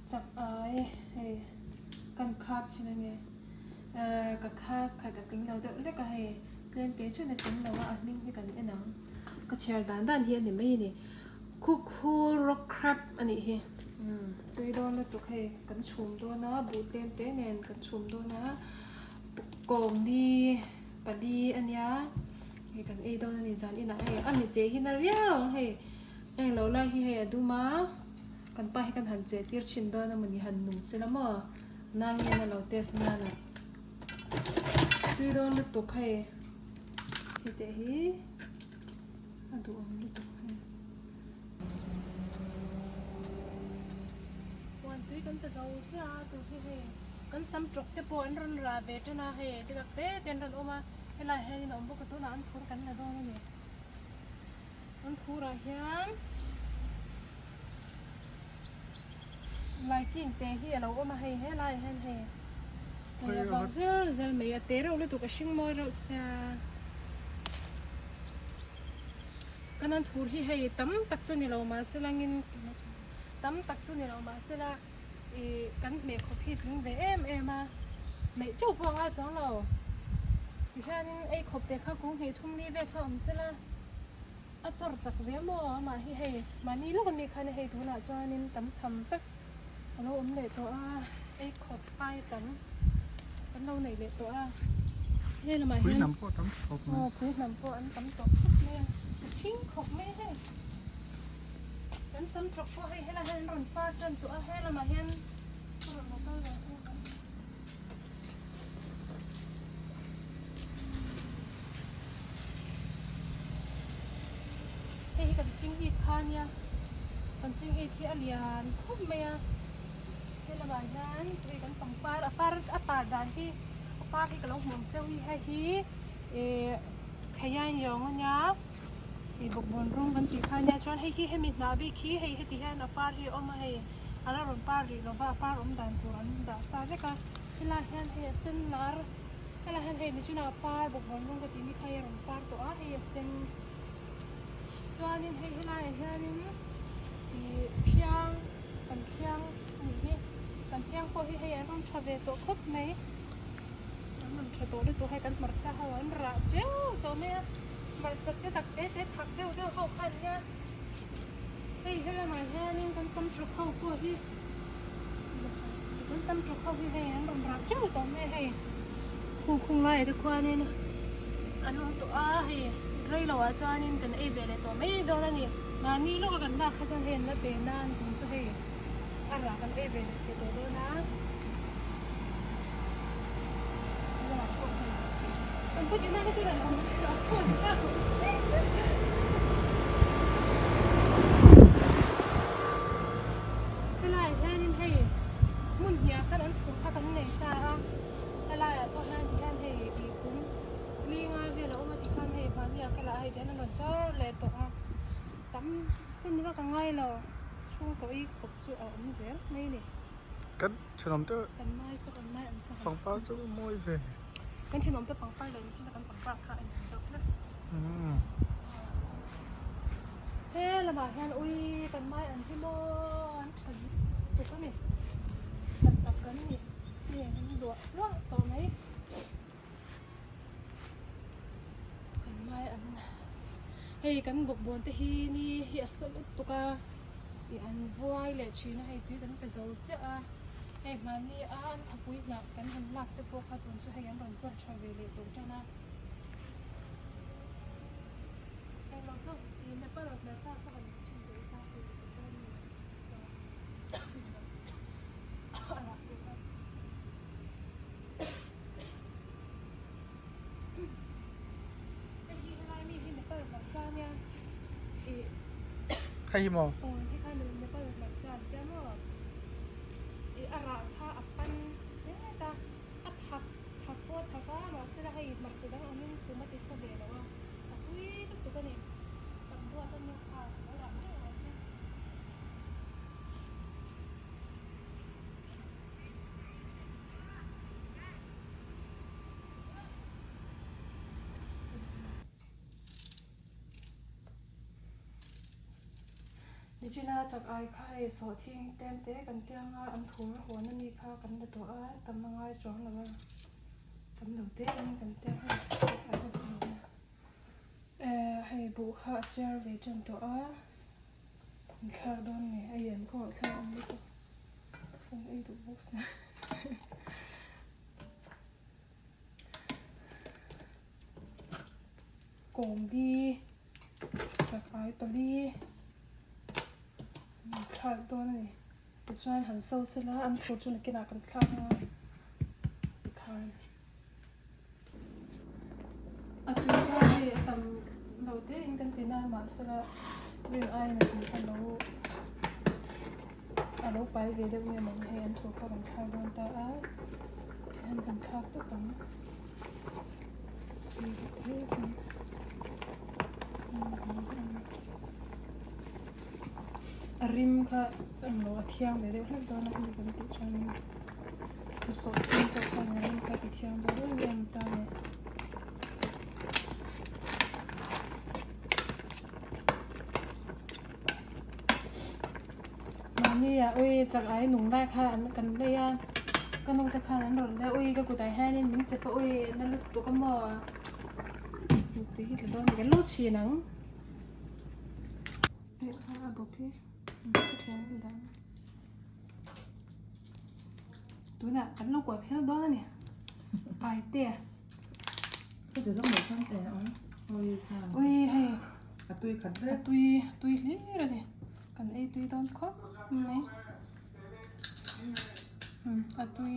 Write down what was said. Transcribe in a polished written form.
Chak ai hei kan khap chhin ange ehh ka khap khat a tling lo deuh lek a hei tlem te chuan a tling lo a a hming hi kan en ang ka chhiar dan dan hi a ni mai a ni Khukhur rock crab a nih hi umm tui dawn lutuk hei kan chhum dawn a buh tlem te nen kan chhum dawn a kawmni pali a nia hei kan ei dawn a ni zan inah hei a mi che hi na riau ang hei eng lo lai hi hei a dum a. Kan pa hi kan han che tir thin dawn a mawni han nung sela maw nangin a lo test nan a tui dawn lutuk hei hei teh hi a duhawm lutuk hei huan tui kan pe zo chiah a tun hi hei kan sam tawk te pawh an rawn rah ve tan a hei te tak te te an rawn awm a helaiah hianin a awm bawk a tunah an thur kan la dawn a ni. An phurah hian laiking te hi a lo awm a hei helaiah hian hei hei a vak zel zel mai a te reuh lutuk a hring mawi reuh sia kan an thur hi hei tam tak chu ni lo mahse langin tam tak chu ni lo mahse la ih kan hmeh khawp hi tling ve em em a hmeih teuh pawh a ngai chuang lo tihianin ei khawp te kha kung hnih thum li vel kha awm sela a chawr chak ve maw amah hi hei mahni lawk ami khan hei tunah chuanin tam tham tak a lo awm leh tawh a ei khawp ai tam kan lo neih leh tawh a he lamah hian Pui hnam pawh tam khawp mai aw pui hnam pawh an tam tawh khawp mai a a thing khawp mai hei. Kan sam tawk pawh hei helai hian an rawn par tan tawh a, he lamah hian a rawn lo kal ve ang. Hei hi kan ching it kha ania, kan ching it hi a lian khawp mai a, he lamah hian tui kan pangpar a par a par dan hi a par hi ka lo hmu ang cheu hi hei hi ih khaian yawng ania. Ih bawkbawn rawng kan tih kha ania chuan hei hi hemi hnah bik hi hei heti hian a par hi a awm a hei a la rawn par rih lova a par awm dan tur an dah sa vek a helaiah hian hei a sen lar helaiah hian hei nichinah a par bawkbawn rawng ka tih ni kha hei a rawn par tawh a hei a sen chuanin hei helaiah hianin ih phiang kan phiang a nih hi kan phiang pawh hi hei an rawn tha ve tawh khawp mai an rawn tha tawh lutuk hei kan hmarcha ho an rah teuh tawh mai a. Hmarcha te tak te te thak deuh deuh ho kha ania hei helamah hianin kan sam tawk ho pawh hi kan sam tawk ho hi hei an rawn rah teuh tawh mai a hei khung khung laiah te khuanin an awm tawh a hei rei loh ah chuanin kan ei ve leh tawh mai dawn a ni mahni lawka kan lak kha chuan hei an la pe nan tum chu hei a rah kan ei ve leh thei tawh dawn a. Helaiah hianin hei hmun hniah khan an phur kha kan nei ta a, helaiah pawh hian tihian hei ih kum li nga vel a awm a tikhan hei mahniah ka lah hei tihian an rawn char leh tawh a, tam hun vak a ngai lo chhungkaw i khawp chu a awm zel mai a ni. Kan thenawm te pangpar chu mawi ve. Kan thenawm te pangpar leh nichina kan pangpar kha a inang deuh hle. He lamah hian ui kan mai an hi maw an tha tuk a ni. Kan tak kan ni nge an duah hluah tawh mai. Kan mai an hei kan bawkbawn te hi ni hi a sa lutuk a ih an vuai leh thin a hei tui kan pe zo chiah a hei hmani a an thapui hnah kan han lak te pawh kha tun chu hei an rawn zawr tha ve leh tawh tan a englo chu ih Nepal hmarcha sa han chhin teh zau thei tawh dawn a ni so a rah tur kha. Hei hi helai mi hi Nepal hmarcha ania ih Hei hi maw? Aw hei kha Nepal hmarcha an tia maw? Ih a rah kha a pan zet a, a thak thak pawh a thak a mahse la hei hmarcha dang angin kum a ti sa ve lo a, a tui lutuk a ni. Kan duat ania kha lo rah ngei rawh se. Nichina chak ai kha hei sawhthing tlem te kan tiang a, an thur hawn a ni kha kan la tawh a, tam a ngai chuang lo a, tam lo te in kan tiang a eh hei buh kha a chiar ve tan tawh a, an thlak dawn nge a ian kawng ah thlak awm lutuk an ei duh bawk sia. Kawmdi chak ai pali an thlak dawn a ni tichuan han so sela an phur chu nakinah kan thlak ang a tikhan a tui kha hei a tam lo te in kan ti na mahsela rin aiin a tui kha lo a lo pai ve deuh nge mawni hei an thur kha kan thlak dawn ta a tihian kan thlak tawp ang. A rim kha englo a thiang ve deuh hlek dawn a hemi kan tih chuanin sawhthing pawh khan a rim kha a ti thiang dawn em em ta a ni. Mahni ah ui chak ai nung lai kha an kan lei a ka nu te khan an rawn lei a ui ka kutah hianin min chep a ui na lutuk a maw tih hi tla dawn a ni kan lo chhin ang hei kha a bawp hi tunah kan lo kuah phel dawn a ni ai te ui hei a tui khat vek a tui a tui hlir a ni. Kan ei tui dawn khawp mai a tui.